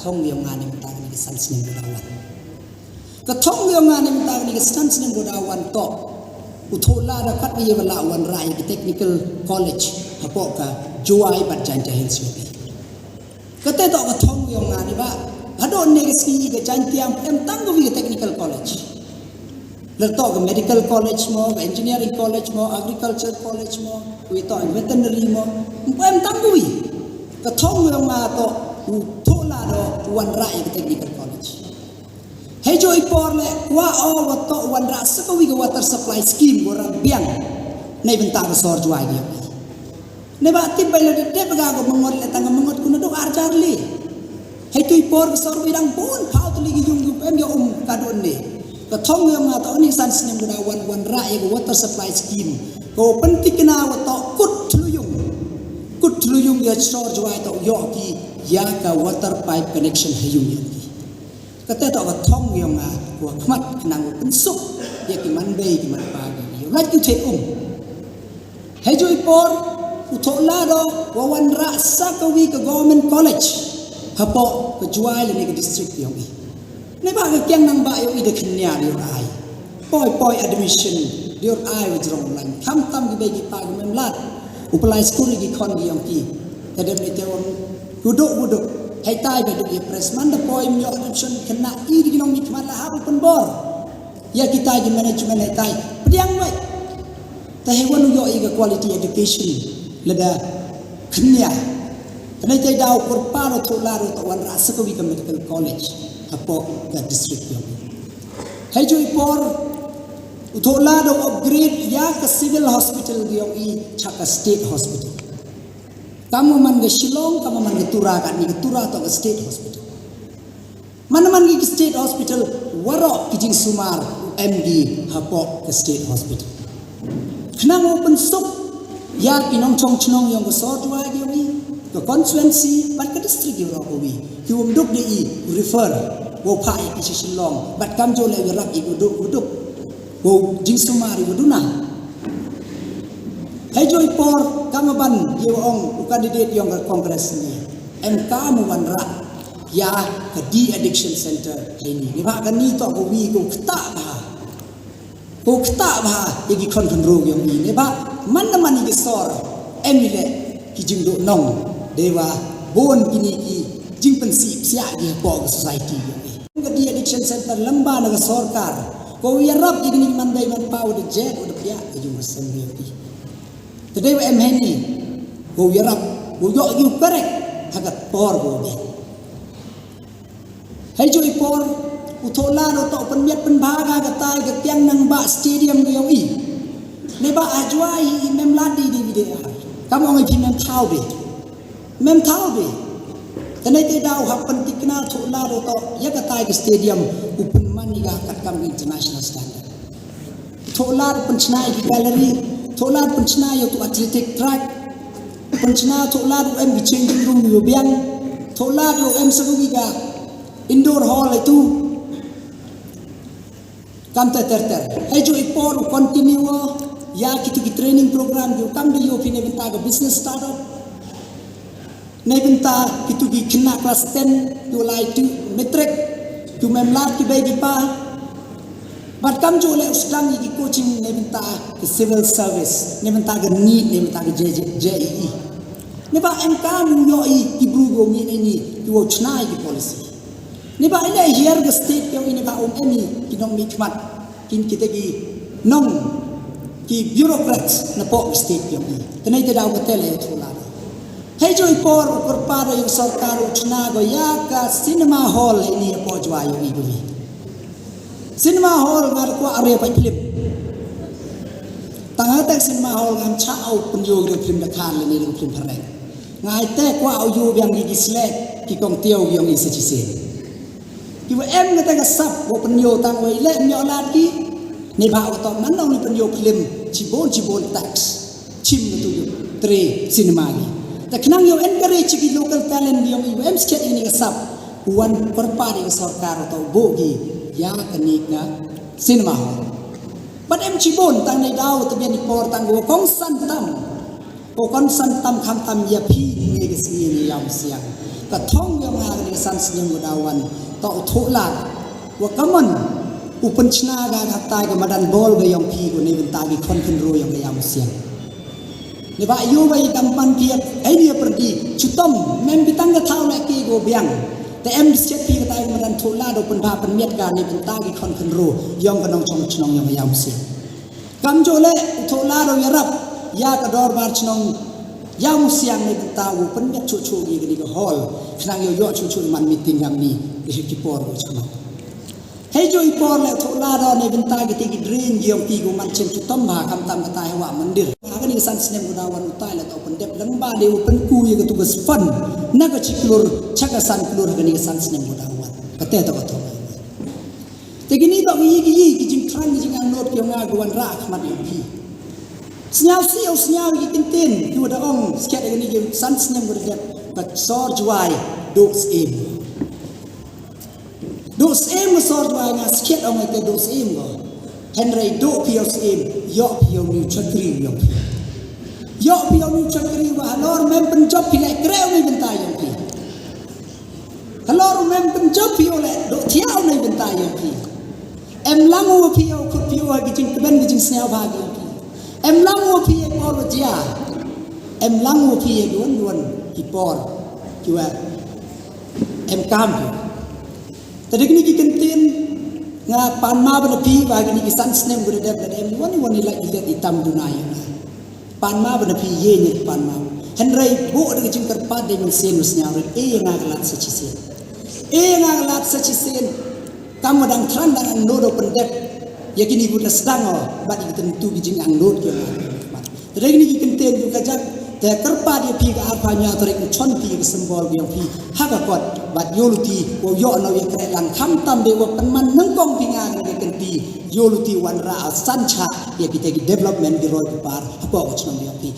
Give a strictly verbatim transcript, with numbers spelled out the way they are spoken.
Thong ïong nga ne mynta kane ka san snem ba da wan. Ka thong ïong nga ne mynta kane ka san snem ba da wan toh u thoh lad da katba ïa ba lah wanrah ïa ka technical college hapoh ka Jowai bad Jaintia Hills U P. Kata toh ka thong ïong nga ne ba haduh ne ka sngi ka Jaintia em tang ka wi ka technical college. La toh ka medical college mo, ka engineering college mo, agriculture college mo, wi toh veterinary mo, em tang ka wi. Ka thong ïong nga toh u thoh lad da wanrah ïa ka technical college. Hei ju i por le kwah o wa toh wanrah sa ka wi ka water supply scheme wa rap biang. Nei bynta ka sor Jowai ïong i. Nei ba tip bai la dep ga ka mangot le tang ka mangot kuna duk arjar le. Hei tu i por ka sor wi dang bun pau tu li ki yung yu pem ïa um ka dun ne. Ka thong ïong nga toh ni san snem kuna wan wanrah ïa ka water supply scheme. Ka wa pentik kena wa toh kut thluyung. Kut thluyung ïa sor Jowai toh ïoh ki ïa ka water pipe connection ha yung ïong ki. Kata toh ka thong ïong nga wa khmat khnang wa pynsuk ïa ki man bei ki man pa ki ïong lait ki thei um. Hei ju i por u thoh lad da wa wanrah sa ka wi ka government college hapoh ka Jowai lane ka district ïong i. Nei ba ka kiang nang ba ïong i da khynnia di ur ai. Poi poi admission di ur ai wa jrong lain. Kham tam ki bei ki pa ki mem lad. U pelai skul ki khon ki ïong ki. Ka dem ni te wang guduk guduk. Hei tai ba duk ïa press man da poi mi ïong admission kena i di ki nong mi khmat la ha u pynbor. Ïa kita ki management hei tai pdiang wai. Te hei wan u ïoh ïa ka quality education lada khynnia. Te nei te daw kyrpad u thoh lad u toh wanrah sa ka wi ka medical college hapoh ka district ïong i. Hei ju i por u thoh lad u upgrade ïa ka civil hospital ïong i cha ka state hospital. Kam man ka Shillong, kam man ka Tura, ka ni ka Tura toh ka state hospital. Man man ki state hospital waroh ki jingsumar em ki hapoh ka state hospital. Khnang u pynsuk ïa ki nongchong chnong ïong ka sor Jowai ïong i, ka constituency bad ka district ïong ka wi. Ki um duk de i refer wa pha ïa ki Shillong bad kam ju le ïa rap i guduk guduk. Wow jingsumar i wa duna. Hei ju i por kam ban ïa ong u candidate ïong ka Congress ni. Em kam wanrah ïa ka de-addiction center hei ni. Ni ba ka ni toh ka wi ko kta ba. Ko kta ba ïa ki khon khon ro ïong i. Ni ba man na man i ki sor. Em i le ki jingduk nong. Dewa bon kini ki jingpynsi psiak ïa po ka society ïong i. Ka de-addiction center lamba na ka sorkar. Ko ïarap ïa kini man dei man pa u da jet u da pia ka jong ka sem ïong i. Te dei wa em hei ni. Ko ïarap ko ïoh ïu korek ha ka por ko be. Hei ju i por u thoh lad u toh pynmiat pynbha ka ka tai ka tiang nang ba stadium ka ïong i. Ne ba ajwa i mem lad di di video. Kam ong i phi mem thaw be. Mem thaw de. Te nei te daw hap pyntikna thoh lad u toh ïa ka tai ka stadium u pynman i ga kat kam international standard. Thoh lad u pynchna i ki gallery, thoh lad u pynchna ïa u tu athletic track, pynchna thoh lad u em ki changing room ïa biang, thoh lad u em sa wi ga indoor hall itu. Kam ter ter ter. Hei ju i por u continue ïa kitu ki training program ju kam de ïoh phi ne bynta ka business startup. Ne bynta kitu ki khynnah class ten ju lai tu matric ju mem lad ki bei ki pa. Bad kam ju le u sdang ïa ki coaching ne bynta ka civil service ne bynta ka NEET ne bynta ka J E E. Ne ba em kam ïoh i ki bru go mi ne ni ki wo chna i ki policy. Ni ba ine hiar ka state ïong i ni ba um em i ki nong mihkhmat kin kita ki nong ki bureaucrats na pok ka state ïong i. Tenei te daw ka tele ïa u thola. Hei joi por u kyrpad ïa u sorkar u chna ko ïa ka cinema hall ini ïa pok jwa ïong i ko wi. Cinema hall nga da kwah re pa film. Tang ha te cinema hall ngam cha u pynïoh de film da khan le ni de film phareng. Ngai te kwah u ïoh biang ki slek ki kong tiaw ïong i sa chi sen. Ki wa em nga te ka sap wa pynïoh tang wa i leh myo lad ki. Ni ba wa to man nong ni pynïoh film chibon chibon tax. Chim nga tu ïoh tre cinema ni. Te khnang ïoh encourage ki local talent ïong i wa em skhet ini ka sap. Wan kyrpad ïa ka sorkar to bo ki ïa ka ni ka cinema hall. Bad em chibon tang ni daw te bian i por tang wa kongsan tam. Ko kongsan tam kham tam ïa phi ne ka sngi ni ïam siang. Ka thong yong nga kani ka san snem ka da wan, to u thoh la wa ka mon u pynchna ka ka tai ka madan bol ka yong phi ko ne bynta ki khon khynru yong ka yam siang. Ne ba yu ba i kam pan phi ai ni pyrdi chutom mem bitang ka thau la ki go biang. Te em siat phi ka tai ka madan thoh la do pynba pynmiat ka ne bynta ki khon khynru yong ka nong chong chnong yong ka yam siang. Kam jo le u thoh la do yarap ya ka dorbar chnong yam siang ne bynta u pynmiat chu chu ki kani ka hall khnang yo yo chu chu man meeting ngam ni ki ki por ko chama. Hei jo i por le thoh la do ne bynta ki ti ki drain gi ong ki gu man chem chu tom ba kam tam kata hewa mandir. Ha kani ka san snem ko da wan utai le to pyndep lang ba de u pynku ye ka tu ka span na ka chi klur cha ka san klur kani ka san snem ko da wan. Kate to ka thoh. Te kini ba ki yi ki yi ki jingthrang ki jingangnud ki ong nga ki wan ra khmat yong phi. Sniaw si u sniaw ki kyntien ki wa da ong sket kani ki san snem ko da dep ka sor Jwai do siem. Do siem ma sor jwai nga sket ong te do siem ko. Henry do phi o siem yo phi o mi chakri yo phi. Yo phi o mi chakri wa halor mem pynjop phi le kre o mi bynta yo phi. Halor mem pynjop phi o le do thia o mi bynta yo phi. Em lang o phi o khut phi o ha ki jingkmen ki jingsniaw ba ki phi. Em lang o phi e por jia. Em lang o phi e duan duan ki por. Ki wa em kam phi. Te da kini ki kyntien nga pan ma ba na phi ba kini ki san snem ko da dep da em wani wani la ki dep i tam duna ya nga. Pan ma ba na phi ye ni pan ma. Henry bo da ki jingkyrpad de mynsiem mynsnyaw re e ya nga ka lad sa chi sien. E ya nga ka lad sa chi sien. Kam ma dang thrang dang angnud o pyndep ya kini ko da sdang o bad i ki tentu ki jingangnud ki nga. Te da kini ki kyntien yu ka jak te kyrpad ya phi ka arpha nya tarik u chon phi ka symbol yong phi ha ka kot bad yo luti wo yo no ya kre lang kham tam de wo pynman nangkong phi nga ngi kynti yo luti wan ra san cha ya kita ki development ki roi ki par ha ko ka chnong yong phi.